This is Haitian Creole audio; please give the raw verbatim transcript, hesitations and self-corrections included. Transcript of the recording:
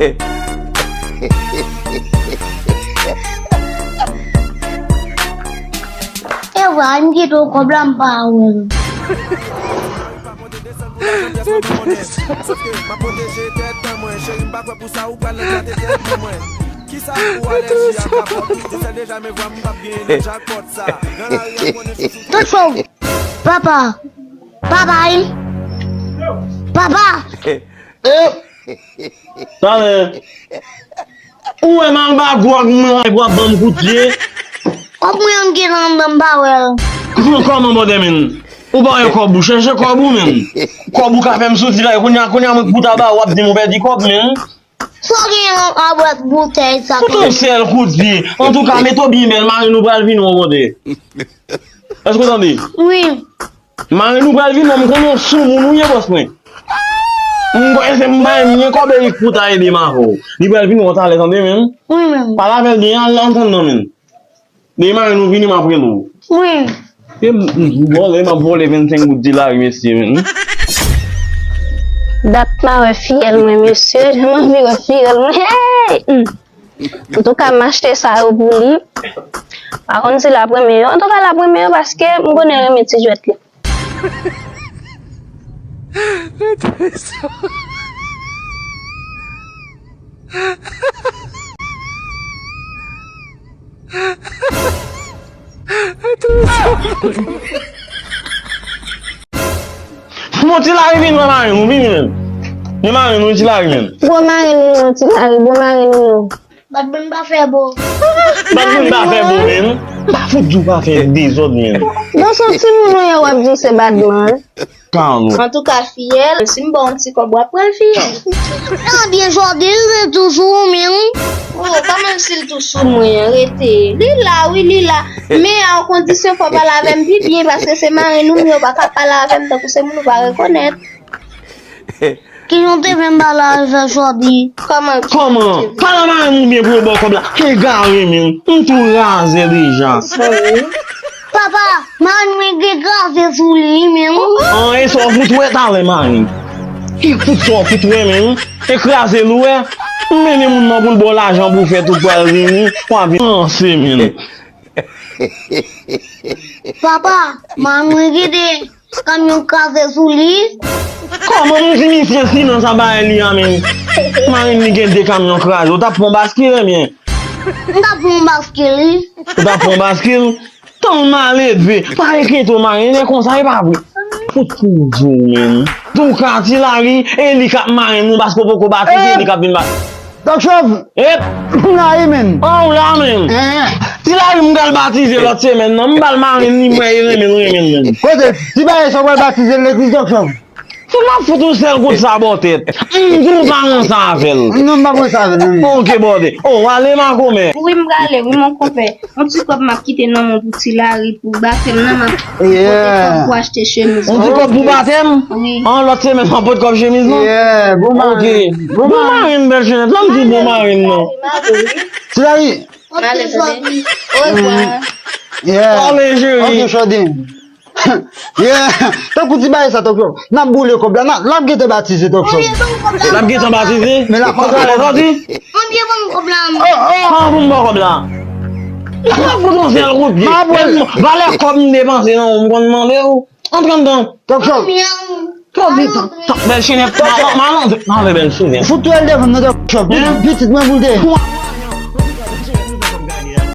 E vre, m kite w kòb la, m pa wè l. Tout fò. Papa. Papa, wi. Papa. Talè. Ou wè m al ba gwòg mwen epi w ap ban m kout pye? Kòb mwen an gen nan anndan m pa wè l. Kò-, kòman bòdè menn? Ou pa wè kòb ou, chèche kòb ou menn. Kòb ou ka fè m soti la, kounye a, kounye a mwen k pou ta ba w, w ap di m ou pèdi kòb menn. Sa w gen nan bwat boutèy sa? Fout yon sèl kout pye. Antouka, mete w byen bèl, marenn ou pral vini yon bòdè. Èske w tande? Wi. Marenn ou pral vini, m konnen w soumoun ou ye, bòs mwen. M kwè se m bay m gen kòb Erik pou ta ede m avè w. Li pral vini wè w talè, tande menn. Wi, menn. Pale avè l byen, al antann non menn. Depi marenn ou vini, m ap rele w. Wi. E m, m, m vòlè, m ap vòlè vennsenk goud Tilari, mesye menn. Dat m pa wè fiyèl mwen, mesye. Jan m anvi wè fiyèl mwen. Hey! Hmm. Antouka, m achte sa yo pou li. Pa konn si l ap renmen yo. Antouka, l ap renmen yo paske m konnen l renmen ti jwèt li. Bon, Tilari vin wè marenn ou, vini menn. Men marenn ou, Tilari menn. Bon marenn ou non, Tilari, bon marenn ou non. Batman pa fè bo. Batman pa fè bo menn. Pa fout di w pa fè dezòd menn. Bon, se yon timoun ou ye, w ap di w se Batman. Calme. Antouka, fiyèl, si m ba w yon ti kòb, w ap pran l, fiyèl. Ebyen, jodi l ret tou sou ou menm. Oh, kòman si l tou sou mwen an? Rete. Li la, wi, li la. Men a yon kondisyon, fò w pale avè m pi byen, paske se marenn ou m ye, w pa ka pale avè m tankou se moun ou pa rekonèt. Kijan w te fè m pale avè jodi? Kòman? Kòman? Pale a marenn ou byen pou yo ba w kòb la. Egare menm. M tou razè deja. Papa, marenn mwen gen kraze sou li menm. An, e sa w fout wè talè marenn. Ki fout sa w fout wè menm? E kraze l ou wè? M mennen moun nan pou l ba w lajan pou w fè tout pral vini. W ap vin ranse menm. Papa, marenn mwen gen de kamyon kraze sou li. Kòman m di misye silans a bagay li a menm? Marenn li gen de kamyon kraze. Ou t ap pran baskil ebyen? M t ap pran baskil, wi. Ou t ap pran baskil? Tan maledve. Pa enkyete w marenn, e konsa, e pa vre. Fout pou w di w menm. Antouka, Tilari, e li k ap marenn nou paske w poko batize, e li k ap vin ba. Dòk Chòv! Ep! M la wi menn. Oh, w la menn. Tilari m pral batize lòt semèn nan. M pral marenn li, mwen e renmen l, renmen l menn. Kote? Ti bagay sa w pral batize l legliz Dòk Chòv? Se m ap fout yon sèl kout sabò tèt. M di w pa ranse avè l. Non, m pa ranse avè l, non. Ok, bòde. Oh, w ale makomè. Wi, m prale, wi, mon konpè. Yon ti kòb m ap kite nan men w pou Tilari, pou batèm nan, m ap pote kòb pou achte chemiz. Yon ti kòb pou batèm? Wi. An, lòt semèn m ap pote kòb chemiz lan? Yeah, bon marenn. Ok. Bon marenn, bèl jenès. Lan m di bon marenn non. Tilari. Ok, Chòdi. Orevwa. Yeah. Pale, cheri. Ok, Chòdi. Yeah. Tankou ti bagay sa, Dòk Chòv. N ap boule kòb la. N ap, l ap gentan batize, Dòk Chòv. L ap gentan batize? Men l ap pran kòb la. Ann byen ban m kòb la. Oh, oh. Kòman pou m ba w kòb la? Ou pa potansyèl kout pye. Valè kòb m depanse nan ou, m konn mande w. Antre anndan. Dòk Chòv. Bèl chenèt. Malandre, malandre, bèl chenèt. Fout twèl devan nan Dòk Chòv. Pitit mwen pou l te.